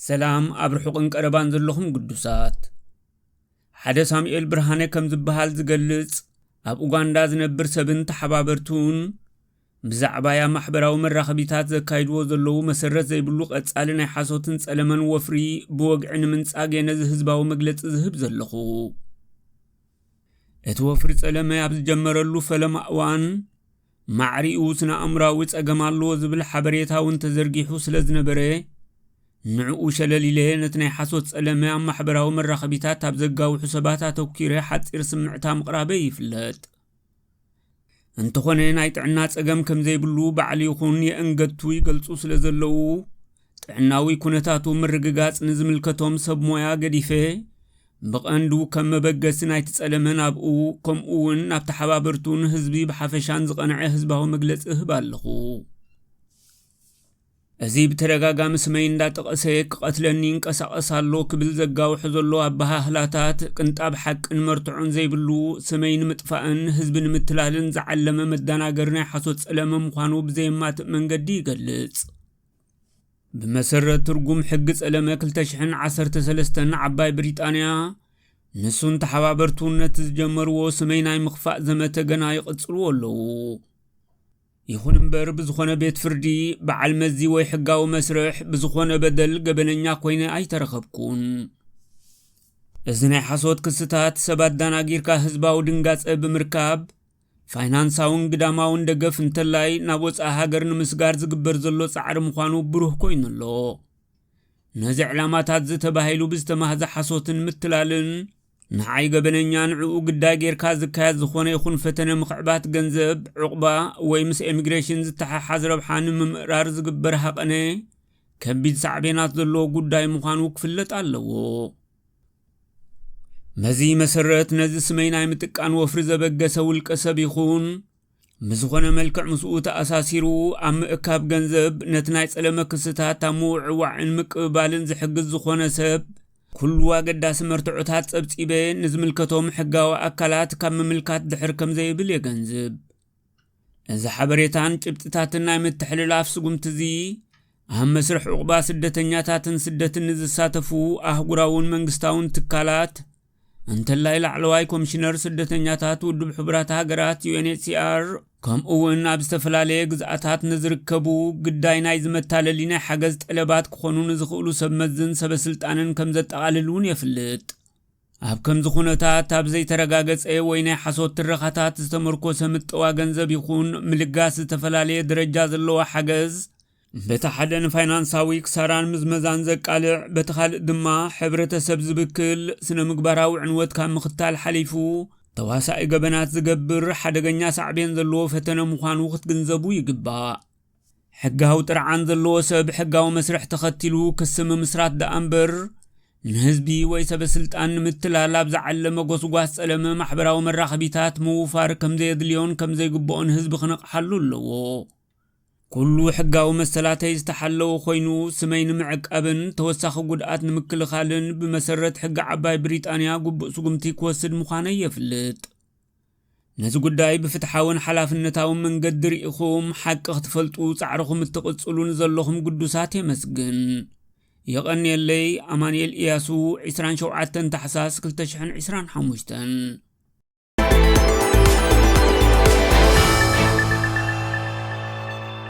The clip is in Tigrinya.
ሰላም ኣብ ርሑቕን ቀረባን ዘለኹም ግዱሳት። ሓደ ሳሙኤል ብርሃነ ከም ዝበሃል ዝገልጽ፣ ኣብ ኡጋንዳ ዝነብር ሰብን ተሓባበርቱን፣ ብዛዕባያ ማሕበራዊ መራኸቢታት ዘካይድዎ ዘለዉ መሰረት ዘይብሉ ቀጻሊ ናይ ሓሶትን ጸለመን ወፍሪ ብወግዒ ንምንጻግ እየ ነዚ ህዝባዊ መግለጺ ዝህብ ዘለኹ። እቲ ወፍሪ ጸለመ ኣብ ዝጀመረሉ ፈለማ እዋን፣ ማዕሪኡ ስነ ኣእምራዊ ጸገም ኣለዎ ዝብል ሓበሬታ እውን ተዘርጊሑ ስለ ዝነበረ፣ ንዕኡ ሸለል ኢለ ነቲ ናይ ሓሶት ጸለመ ኣብ ማሕበራዊ መራኸቢታት ኣብ ዘጋውሑ ሰባት ኣተኲረ ሓጺር ስምዕታ ምቕራበይ ይፍለጥ። እንተኾነ ናይ ጥዕና ጸገም ከም ዘይብሉ ባዕሉ ይኹን የእንገቱ ይገልጹ ስለ ዘለዉ፣ ጥዕናዊ ኩነታቱ ምርግጋጽ ንዝምልከቶም ሰብ ሞያ ገዲፈ፣ ብቐንዱ ከም መበገሲ ናይቲ ጸለመ ናብኡ፣ ከምኡ እውን ናብ ተሓባበርቱን ህዝቢ ብሓፈሻን ዝቐንዐ ህዝባዊ መግለጺ እህብ ኣለኹ። እዚ ብተደጋጋሚ ስመይ እንዳጠቐሰ ክቐትለኒ ይንቀሳቐስ ኣሎ ክብል ዘጋውሖ ዘሎ ኣበሃህላታት፣ ቅንጣብ ሓቅን መርትዖን ዘይብሉ፣ ስመይ ንምጥፋእን ህዝቢ ንምትላልን ዝዓለመ መደናገሪ ናይ ሓሶት ጸለመ ምዃኑ ብዘየማትእ መንገዲ ይገልጽ። ብመሰረት ትርጉም ሕጊ ጸለመ ክልተ ሽሕን ዓሰርተ ሰለስተን ዓባይ ብሪጣንያ፣ ንሱን ተሓባበርቱን ነቲ ዝጀመርዎ ስመይ ናይ ምኽፋእ ዘመተ ገና ይቕጽልዎ ኣለዉ። ይኹን እምበር፣ ብዝኾነ ቤት ፍርዲ፣ በዓል መዚ ወይ ሕጋዊ መስርሕ ብዝኾነ በደል ገበነኛ ኮይነ ኣይተረኸብኩን። እዚ ናይ ሓሶት ክስታት፣ ሰባት ዳናጊርካ ህዝባዊ ድንጋጸ ብምርካብ፣ ፋይናንሳውን ግዳማውን ደገፍ እንተላይ ናብ ወጻኢ ሃገር ንምስጋር ዝግበር ዘሎ ጻዕሪ ምዃኑ ብሩህ ኮይኑ ኣሎ። ነዚ ዕላማታት ዝተባሂሉ ብዝተማህዘ ሓሶትን ምትላልን፣ ንዓይ ገበነኛ ንዕኡ ግዳይ ጌርካ ዝካየድ ዝኾነ ይኹን ፈተነ ምኽዕባት ገንዘብ፣ ዕቑባ ወይ ምስ ኤሚግሬሽን ዝተሓሓዝ ረብሓ ንምምእራር ዝግበር ሃቐነ፣ ከቢድ ሳዕቤናት ዘለዎ ጉዳይ ምዃኑ ክፍለጥ ኣለዎ። በዚ መሰረት፣ ነዚ ስመይ ናይ ምጥቃን ወፍሪ ዘበገሰ ውልቀ ሰብ ይኹን፣ ብዝኾነ መልክዕ ምስኡ ተኣሳሲሩ ኣብ ምእካብ ገንዘብ፣ ነቲ ናይ ጸለመ ክስታት ኣብ ምውዕዋዕን ምቅብባልን ዝሕግዝ ዝኾነ ሰብ፣ ኩሉ ኣገዳሲ መርትዖታት ጸብጺበ ንዝምልከቶም ሕጋዊ ኣካላት ካብ ምምልካት ድሕር ከም ዘይብል የገንዝብ። እዚ ሓበሬታን ጭብጥታትን ናይ ምትሕልላፍ ስጉምቲ እዚ፣ ኣብ መስርሕ ዕቑባ ስደተኛታትን ስደትን ንዝሳተፉ ኣህጉራውን መንግስታውን ትካላት፣ እንተላይ ላዕለዋይ ኮሚሽነር ስደተኛታት ውድብ ሕቡራት ሃገራት፣ ዩ ኤን ኤች ሲ ኣር፣ ከምኡ እውን ኣብ ዝተፈላለየ ግዝኣታት ንዝርከቡ ግዳይ ናይዚ መታለሊ ናይ ሓገዝ ጠለባት ክኾኑ ንዝኽእሉ ሰብ መዝን ሰበ ስልጣንን ከም ዘጠቓልል እውን የፍልጥ። ኣብ ከምዚ ኩነታት፣ ኣብ ዘይተረጋገጸ ወይ ናይ ሓሶት ትረኻታት ዝተመርኮሰ ምጠዋ ገንዘብ ይኹን ምልጋስ ዝተፈላለየ ደረጃ ዘለዎ ሓገዝ፣ በቲ ሓደ ንፋይናንሳዊ ክሳራን ምዝመዛን ዘቃልዕ፣ በቲ ካልእ ድማ ሕብረተሰብ ዝብክል፣ ስነ ምግባራዊ ዕንወት ካብ ምኽታል ሓሊፉ፣ ተዋሳኢ ገበናት ዝገብር ሓደገኛ ሳዕቤን ዘለዎ ፈተነ ምዃኑ ክትግንዘቡ ይግባእ። ሕጋዊ ጥርዓን ዘለዎ ሰብ ሕጋዊ መስርሕ ተኸቲሉ ክሲ ምምስራት ደኣ እምበር፣ ንህዝቢ ወይ ሰበ ስልጣን ንምትላል ኣብ ዝዓለመ ጎስጓስ ጸለመ ማሕበራዊ መራኸቢታት ምውፋር ከም ዘየድልዮን ከም ዘይግብኦን ህዝቢ ክነቕሓሉ ኣለዎ። ኩሉ ሕጋዊ መሰላተይ ዝተሓለወ ኮይኑ፣ ስመይ ንምዕቃብን ተወሳኺ ጉድኣት ንምክልኻልን ብመሰረት ሕጊ ዓባይ ብሪጣንያ ግቡእ ስጉምቲ ክወስድ ምዃነይ የፍልጥ። ነዚ ጉዳይ ብፍትሓውን ሓላፍነታውን መንገዲ ርኢኹም ሓቂ ክትፈልጡ ጻዕርኹም እትቕጽሉ ንዘለኹም ግዱሳት የመስግን። የቐንየለይ። ኣማኑኤል ኢያሱ፣ ዕስራን ሸውዓተን ታሕሳስ ክልተ ሽሕን ዕስራን ሓሙሽተን።